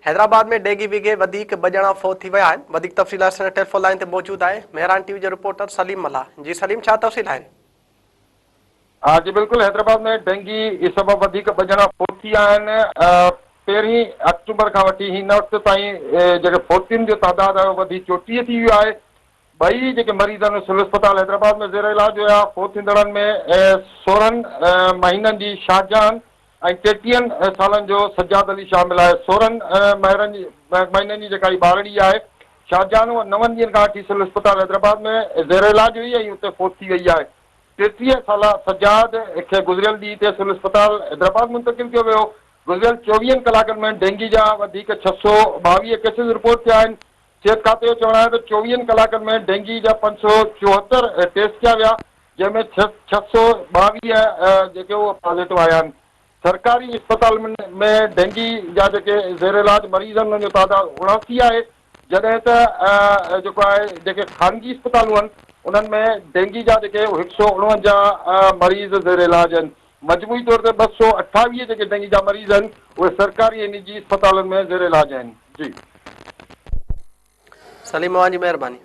Hyderabad ۾ dengue وگهي وڌيڪ ٻه ڄڻا فوت ٿي ويا آهن. وڌيڪ تفصيل لاء سنڌ ٽيليفون لائين تي موجود آهي مهراڻ ٽي وي جو رپورٽر سليم ملاح. جي سليم ڇا تفصيل آهن؟ ها جي بلڪل حيدرآباد ۾ ڊينگي سبب وڌيڪ ٻه ڄڻا فوت ٿي ويا آهن. پهرين آڪٽوبر کان وٺي هن وقت تائين جيڪي فوتين جو تعداد آهي اهو وڌي 34 ٿي ويو آهي. ٻئي جيڪي مريض آهن سول اسپتال حيدرآباد ۾ زير علاج هيا، فوت ٿيندڙن ۾ 16 مهينن جي شاهجهان ۽ ٽيٽيهن سالن جو سجاد علي شامل آهي، 16 مهينن جي جيڪا هي ٻارڙي آهي شاهجهان اها نون ڏينهن کان وٺي سول اسپتال حيدرآباد ۾ زير علاج هئي ۽ اتي فوت ٿي وئي آهي، 33 سالا سجاد کي گذريل ڏينهن تي سول اسپتال حيدرآباد منتقل ڪيو ويو، گذريل چوويهن ڪلاڪن ۾ ڊينگي جا وڌيڪ 622 ڪيسز رپورٽ ٿيا آهن، صحت کاتي جو چوڻ آهي ته چوويهن ڪلاڪن ۾ ڊينگي جا 574 ٽيسٽ ڪيا ويا جنهن ۾ 622 جيڪي اهي پازيٽو آيا آهن. سرڪاري اسپتالن ۾ ڊينگي جا جيڪي زير علاج مريض آهن انهن جو تعداد 79 آهي جڏهن ته جيڪو آهي جيڪي خانگي اسپتالون آهن انهن ۾ ڊينگي جا جيڪي 149 مريض زير علاج آهن. مجموعي طور تي 228 جيڪي ڊينگي جا مريض آهن اهي سرڪاري ۽ نجي اسپتالن ۾ زير علاج آهن. جي. سليم اوهان جي مهرباني.